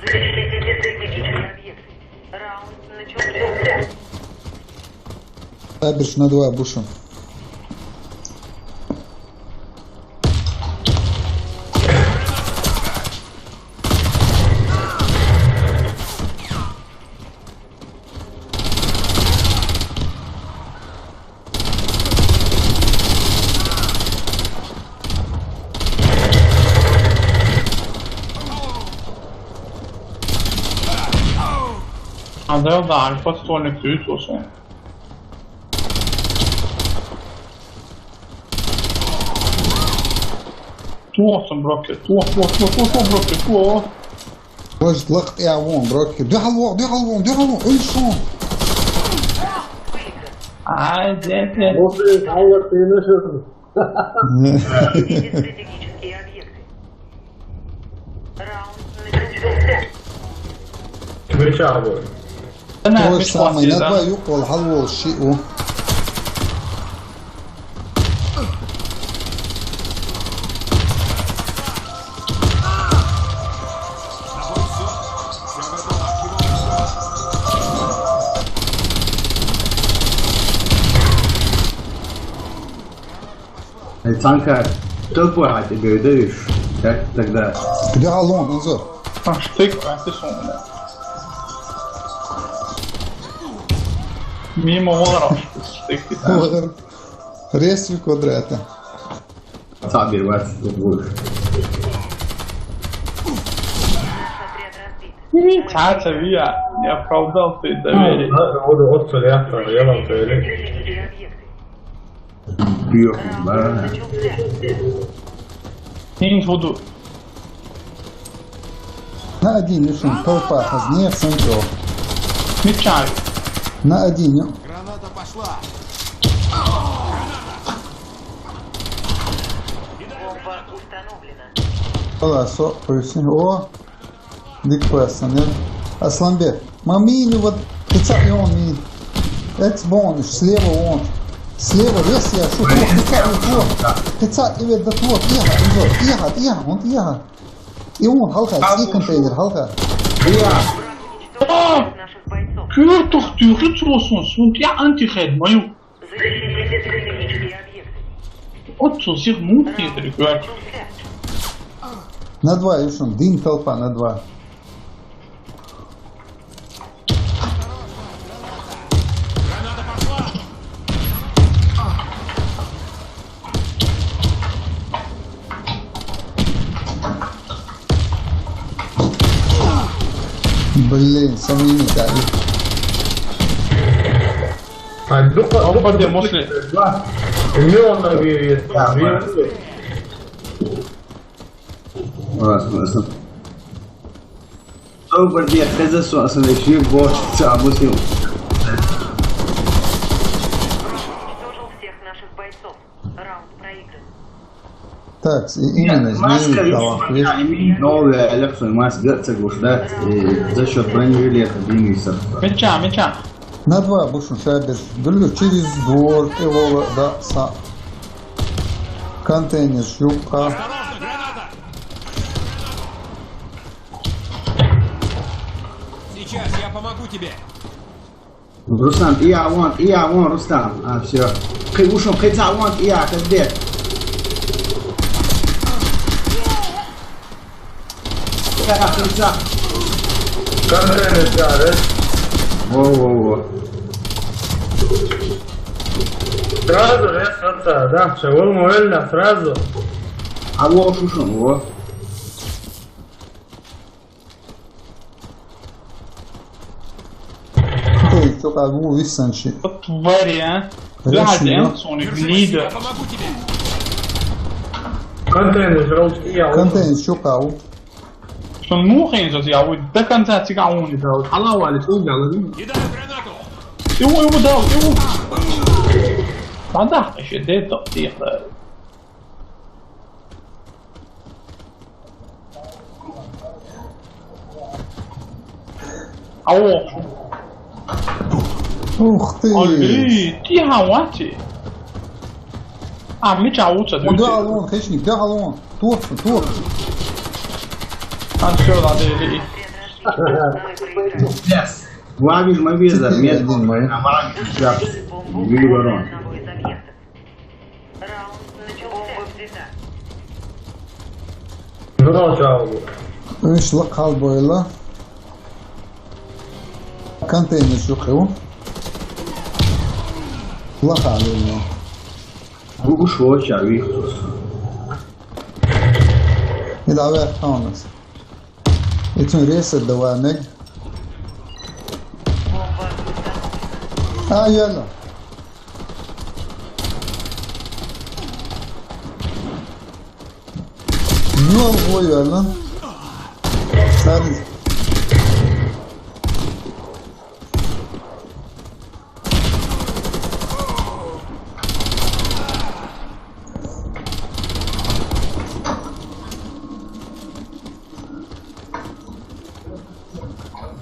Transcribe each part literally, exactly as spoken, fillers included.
Защитите стратегические объекты. Раунд начался. Табиш на два бушем. Han säger att han har fått stå nytt ut och så. Tuo on blokke, tuo, tuo, tuo, tuo, tuo blokke, tuo. Может, лахт я вон, брокер. Дюхал вон, дюхал вон, дюхал вон, ой, шо? Ай, дядя. Может, Алла, ты нашел? Стратегические объекты. Раунд начался. Меча вот. Ана, то же самое, на два юкол, халвол, шиу. Эй, Санка, кто платит, говоришь? Как тогда? Где Алон, Анзор? А, штык, а ты что, бля? Мимо вора, штык, и там. Резкий квадрата. Сабир, вас тут будешь. Тата, Вия, не оправдал ты доверие. Вот, вот, вот, я, я вам доверяю. Пьёх, да. Ниндзя буду. На один, ну что, толпа, позднее, центр. Мечай. На один, ну. Граната пошла. Бомба установлена. Olá, só por assim. О! Дикпасса, нет? Асланбек. Мамини, вот, пица и он, и. Экс бонус, слева он. Слева, вес я, что, вот, пица и вот. Пица и вот, вот, иха, и вот, иха, иха, он, иха. И он, халха, и контейнер, халха. А! Чёртов, ты рыцарь, он, я антихед, мою. От всех мутный, ребят. На два, Юшин, дым толпа на два. Блин, сомнений, да. А, духа, он духа, подъем, духа, после. Да. Миллион на ве-, ве-, ве-, Раз, раз. Кто подъем, хз, со-, со-, начни бот, ца-, обусил. Уничтожил всех наших бойцов. Раунд проигран. Так, и именно изменили талант, видишь? Новая Алекса маска, гацак уж, да? И за счёт бронежилета Дениса. Меча, меча. На два бушун шабез. Дулю через двор, и вола, да, са. Контейнер, шлюпка. Сейчас я помогу тебе. Рустам, и я вон, и я вон, Рустам. А, всё. Кы-, ушёл, кыца вон, и я, кызбек. Кыца, кыца. Контейнер, да, да? Во, во, во. Сразу, я сразу, да, шагом уэльна, сразу. А вот шушун, вот. Ты что, как бы висанчи? Вот твари, а? Хорошо. Да, я сунув, гнида. Контейнер, жрал, я. Контейнер, что, кау? Шун муухь хӀинца я, вай до конца цига уни дал. Хьалавали, цугала. Кидаю гранату. Иу, иу, дал, иу. Мадах, иши, де, дал, тихо. Ау. Ух ты! Али, ти хавати. А, ми ча уца, ми ча. Галон, хищник, галон. Тух, тух. А, всё, надо или. Yes. Вавиш ма веза, четыре один, мед. Моя. А вавиш, да. Вили ворон. Раунд начался. Бомба взята. Журал чалгу. Виш лакал бойла. Контейнер шукъу. Лакал бойла. Гугуш воча вихтус. Ида вехтанас. Ицун ресет давай мег. А, яла. Нёл гой, яла. Садись.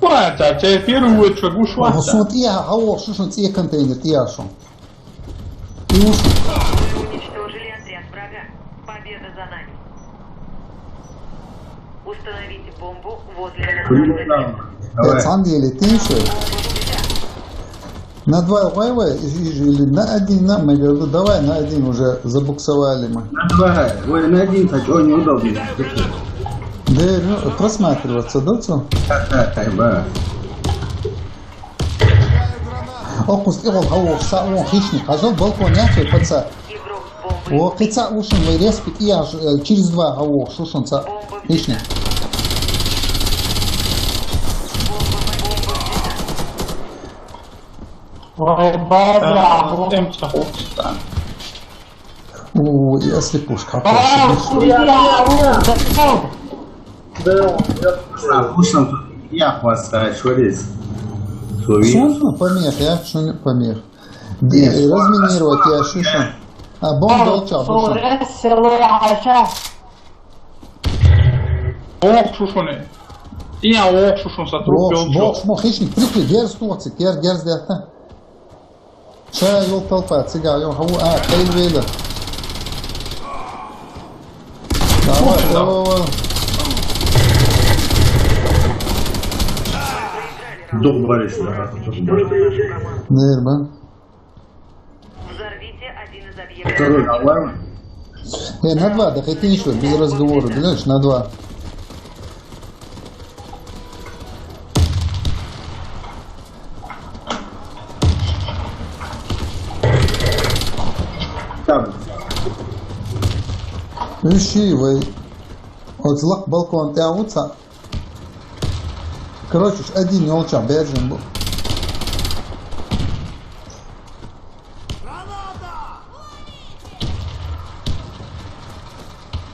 Ваца, церпир уйчу гуш ваца. Сун тӀе хьавоху шун цӀе контейнер тӀе шун. И уж. Вы уничтожили отряд врага. Победа за нами. Установите бомбу возле... Давай. Цхьаьна дели, ты ещё? На два, вай, вай, и, и, или на один, на, мы говорю, давай на один уже, забуксовали мы. На два, вай, на один, так, ой, неудобно. Да, ну, просматриваться, да, цо? Так, так, так, да. О, кустигол хавох, са, о, хищник, хажал балкон, я, цо, паца. О, кица ушин, вай, респи, я, э, через два хавох, шушин, са, хищник. Ой, база, а, вот им всё хочется. О, если пушка, а, пушка. Хуя, хуя, хуя. Да, я... А, пушка, я хвастаю, что здесь? Солнце помех, я что не помех. Нет, разминировать я шушу. А, бомба, а, долча, бомба. Ох, шушуне. Я, ох, шушун са труп ёлча. Бокс, бокс, хищник, прикры, герз тугъа ци, герз, герз дерта. Ша, ёл толпа, цига, ёл, хау, а, хейл вейла. Давай, давай, давай. Дух борись, да, дух борись. Нервно. Взорвите один из объектов. Король, давай. Э, на два, да хоть ничего, без разговора, понимаешь, на два. Там. Иши вай. Оцлак балкон тя уца. Короче, один ёлча бержин бу.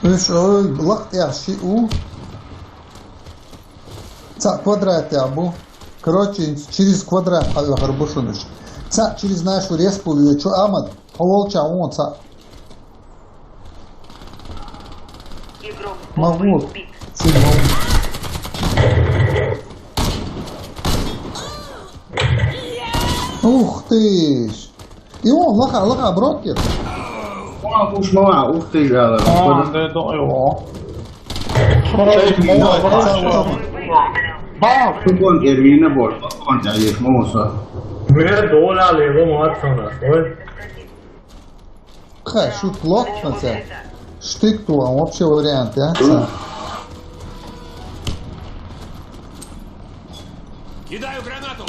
Уж, ой, лакъ тӀехь шиъ ву. Цхьаъ квадрат тӀехь бу. Короче, через квадрат хьаоьхур бу шуна уж. Цхьаъ через нашу республику чу Ахьмад, хьо волчохь вон цхьаъ. Ма вот, ци ма вот. Ух ты ж! И он, лаха, лаха, брокер. Ух ты ж, ала. А, да, да, его. Бах! Кон эрвина бор, кон тя еш моса. Бре дола лего мат сона. Ой. Ха, шут лох на це. Штык ту, а вообще вариант, а? Кидаю гранату.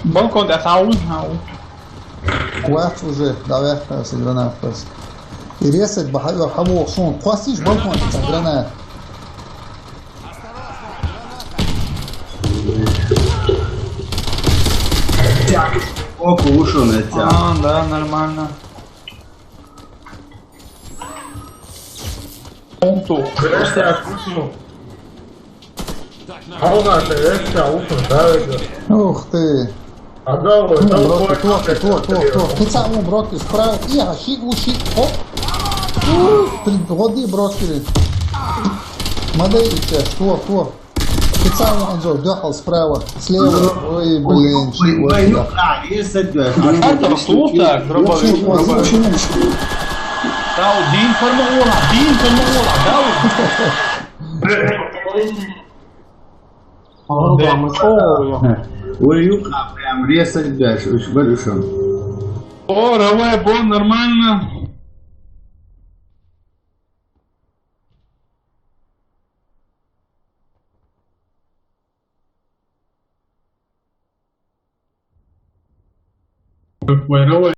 Балкон тӀа хьал, хьал. Вац уже, давай, хьаса гранат хьаса. И резать бахьа, хьавоха шун. Кхоссийша балкон тӀа гранат. Око ушел на тебя. А, да, нормально. Пункту. Просто я слышал. Ага, это я сейчас ушел, да, это? Ух ты. А да, вот, ну, там броски, вот, тур, тур, тур, тур. Ты сам броски справа. И, а, щи, у, щи. Оп. У, три, годы броски. Модель у тебя, что, что? Специально, Анзор, дёхал справа, слева. Ой, блин, чего себе. А как там слух так, дробовик? Дау, дин формула, дин формула, дау. Ой, юха, прям резать дашь, уж большом. О, равая, бон, нормально. Вай, равай.